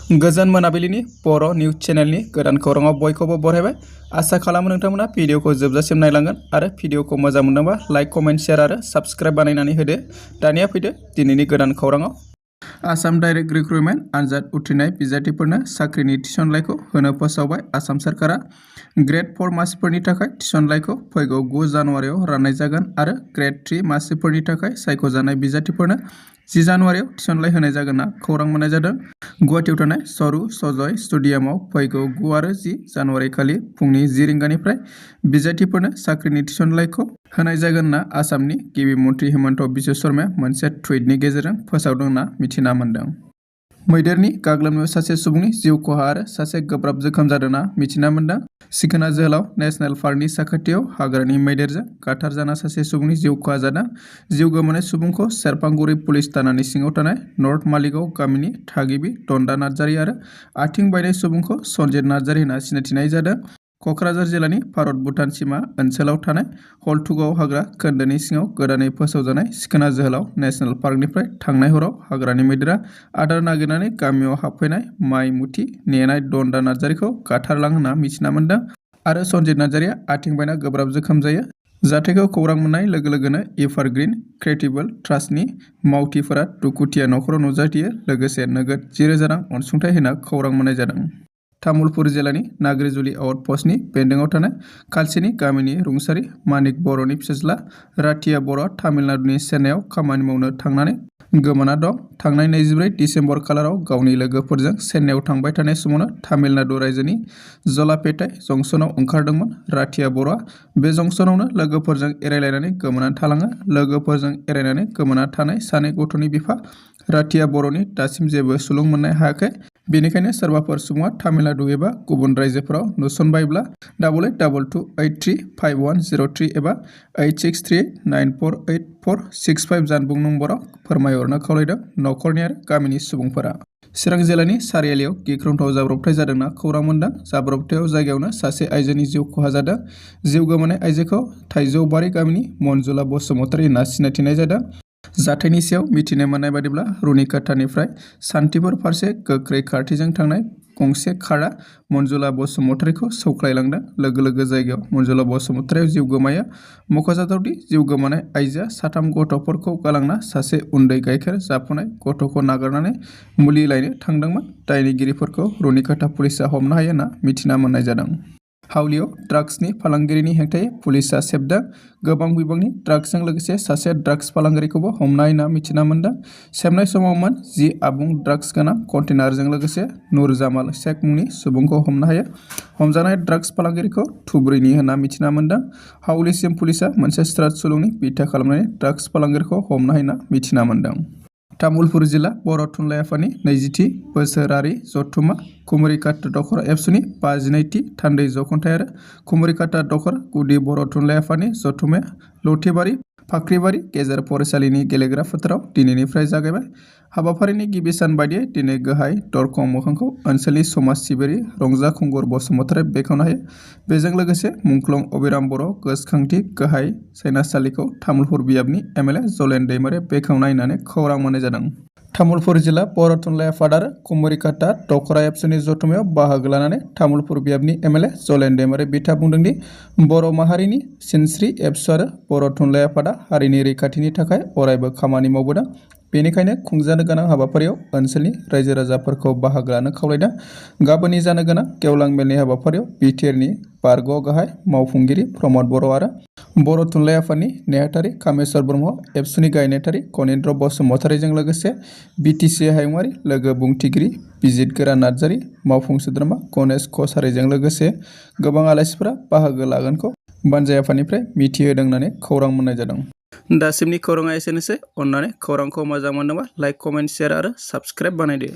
गोजोन मोनाबिलिनि बर' निउज चेनेलनि गोदान खौराङाव बयखौबो बरायबाय। आसा खालामो नोंथांमोना भिडिअखौ जोबजासिम नायलांगोन आरो भिडिअखौ मोजां मोनदोंबा लाइक, कमेन्ट, शेयार आरो साबस्क्राइब बानायनानै होदो। दानिया फैदो दिनैनि गोदान खौराङाव। आसाम डाइरेक्ट रिक्रुटमेन्ट आनजाद उथ्रिनाय बिजाथिफोरनो साख्रिनि थिसनलाइखौ होनो फोसावबाय आसाम सरकारा। ग्रेड 4 मासिफोरनि थाखाय थिसनलाइखौ फैगौ 9 जानुवारियाव राननाय जागोन आरो ग्रेड 3 मासिफोरनि थाखाय सायख'जानाय बिजाथिफोरनो 10 जानुवारियाव थिसनलाइ होनाय जागोन होनना खौरां मोननाय जादों। गुवाहाटीआव थानाय सरु सजय स्टेडियामाव फैगौ 9 आरो 10 जानुवारि खालि फुंनि 10 रिंगानिफ्राय बिजाथिफोरनो साख्रिनि थिसनलाइखौ होनाय जागोन होनना आसामनि गिबि मन्थ्रि हिमन्त बिश्व शर्माया मोनसे टुइटनि गेजेरजों फोसावदों होनना मिथिना मोन्दों। मैदेरनि गाग्लोबनायाव सासे सुबुंनि जिउ खहा आरो सासे गोब्राब जोखोम जादों होनना मिथिना मोन्दों। सिखोना जोहोलाव नेशनेल पार्कनि साखाथियाव हाग्रानि मैदेरजों गाथारजाना सासे सुबुंनि जिउ खहा जादों। जिउ गोमानाय सुबुंखौ सेरफांगुरि पुलिस थानानि सिङाव थानाय नर्थ मालिगाव गामिनि थागिबि दन्दा नार्जारि आरो आथिं बायनाय सुबुंखौ सनजित नार्जारि होनना सिनायथिनाय जादों। क'क्राझार जिल्लानि भारत भुटान सिमा ओनसोलाव थानाय हलथुगाव हाग्रा खोन्दोनि सिङाव गोदानै फोसावजानाय सिखोना जोहोलाव नेशनेल पार्कनिफ्राय थांनाय हराव हाग्रानि मैदेरा आदार नागिरनानै गामियाव हाबफैनाय माइ मुथि नेनाय दन्दा नार्जारिखौ गाथारलां होनना मिथिना मोन्दों आरो सनजित नार्जारिया आथिं बायना गोब्राब जोखोम जायो। जाथायखौ खौरां मोननाय लोगो लोगोनो एभारग्रीन चेरिटेबल ट्रास्टनि मावथिफोरा दुखुथिया नखराव नुजाथियो, लोगोसे नोगोद 10,000 रां अनसुंथाइ होना खौरां मोननाय जादों। तामुलपुर जिल्लानि नाग्रिजुलि आउट पस्टनि बेन्दोंआव थानाय खालसिनि गामिनि रुंसारि मानिक बर'नि फिसाज्ला राथिया बर'आ तामिलनाडुनि चेन्नाइआव खामानि मावनो थांनानै गोमाना दं। थांनाय 24 दिसेम्बर खालाराव गावनि लोगोफोरजों चेन्नाइआव थांबाय थानाय समावनो तामिलनाडु रायजोनि जलापेटाय जंसनाव ओंखारदोंमोन राथिया बर'आ। बे जंसनावनो लोगोफोरजों एरायलायनानै गोमानानै थालाङो। लोगोफोरजों एरायनानै गोमाना थानाय सानै गथ'नि बिफा राथिया बर'नि दासिम जेबो सुलुं मोननो हायाखै। बेनिखायनो सोरबाफोर सुबुङा तामिलनाडु एबा गुबुन रायजोफोराव नुसनबायब्ला 8822235103 एबा 8638948465 जानबुं नम्बराव फोरमायहरनो खावलायदों नखरनि आरो गामिनि सुबुंफोरा। चिरां जिल्लानि सारियालियाव गिख्रंथाव जाब्रबथाय जादोंना खौरां मोन्दों। जाब्रबथायाव जायगायावनो सासे आइजोनि जिउ खहा जादों। जिउ गोमानाय आइजोखौ थाइजौबारि गामिनि मनजुला बसुमतारी होनना सिनायथिनाय जादों। जाथायनि सायाव मिथिनो मोननाय बादिब्ला रुनिकाटानिफ्राय सान्थिपुर फारसे गोख्रै खारथिजों थांनाय गंसे कारआ मनजुला बसुमतारीखौ सौख्लायलांदों। लोगो लोगो जायगायाव मनजुला बसुमतारीया जिउ गोमायो। मख'जाथावदि जिउ गोमानाय आइजोआ 3 गथ'फोरखौ गालांना सासे उन्दै गाइखेर जाफुनाय गथ'खौ नागारनानै मुलि लायनो थांदोंमोन। दायनिगिरिफोरखौ रुनिकाटा पुलिसआ हमनो हायो होनना मिथिना मोननाय जादों। हावलियाव ड्राग्सनि फालांगिरिनि हेंथायै पुलिसआ सेबदों। गोबां बिबांनि ड्राग्सजों लोगोसे सासे ड्राग्स फालांगिरिखौबो हमनाय होनना मिथिना मोन्दों। सेबनाय समाव मोन 10 आबुं ड्राग्स गोनां कन्टेनारजों लोगोसे नुर जामाल शेख मुंनि सुबुंखौ हमनो हायो। हमजानाय ड्राग्स फालांगिरिखौ धुबुरीनि होनना मिथिना मोन्दों। हावलिसिम पुलिसआ मोनसे स्राद सुलुंनि बिथा खालामनानै ड्राग्स फालांगिरिखौ हमनो हायो होनना मिथिना मोन्दों। तामुलपुर जिल्ला बर' थुनलाइ आफादनि 20थि बोसोरारि जथुम्मा कुमारिकाटा दख'रा एबसुनि 52थि थान्दै जख'न्थाइ आरो कुमारिकाटा दख'रा गुदि बर' थुनलाइ आफादनि जथुम्माया लथेबारि फाख्रिबारि गेजेर फरायसालिनि गेलेग्रा फोथाराव दिनैनिफ्राय जागायबाय। हाबाफारिनि गिबि सान बायदियै दिनै गाहाय दरखं मोखांखौ ओनसोलनि समाज सिबियारि रंजा खुंगुर बसुमतारीया बेखेवनो हायो। बेजों लोगोसे मुंख्लं अबिराम बर' गोसोखांथि गाहाय सायनासालिखौ तामुलपुर बियाबनि एमएलए जलेन दैमारिया बेखेवनाय होननानै खौरां मोननाय जादों। तामुलपुर जिल्ला बर' थुनलाइ आफाद आरो कुमारिकाटा दख'रा एबसुनि जथुम्मायाव बाहागो लानानै तामुलपुर बियाबनि एमएलए जलेन दैमारि बिथाङा बुंदोंदि बर' माहारिनि सिनस्रि एबसु आरो बर' थुनलाइ आफादा हारिनि रैखाथिनि थाखाय अरायबो खामानि मावबोदों। बेनिखायनो खुंजानो गोनां हाबाफारियाव ओनसोलनि रायजो राजाफोरखौ बाहागो लानो खावलायदों। गाबोननि जानो गोनां गेवलां मेलनि हाबाफारियाव बिटिआरनि बारग' गाहाय मावफुंगिरि प्रमद बर' आरो बर' थुनलाइ आफादनि नेहाथारि कामेस्वर ब्रह्म, एबसुनि गाहाय नेहाथारि कनिन्द्र बसुमतारीजों लोगोसे बिटिसि हायुंआरि लोगो बुंथिगिरि बिजितगोरा नार्जारि, मावफुं सोद्रोमा गणेश कछारीजों लोगोसे गोबां आलासिफोरा बाहागो लागोनखौ बानजाय आफादनिफ्राय मिथिहोदों होननानै खौरां मोननाय जादों। दासिमनि खौराङा एसेनोसै। अन्नानै खौरांखौ मोजां मोनदोंबा लाइक, कमेन्ट, शेयार आरो साबस्क्राइब बानायदो।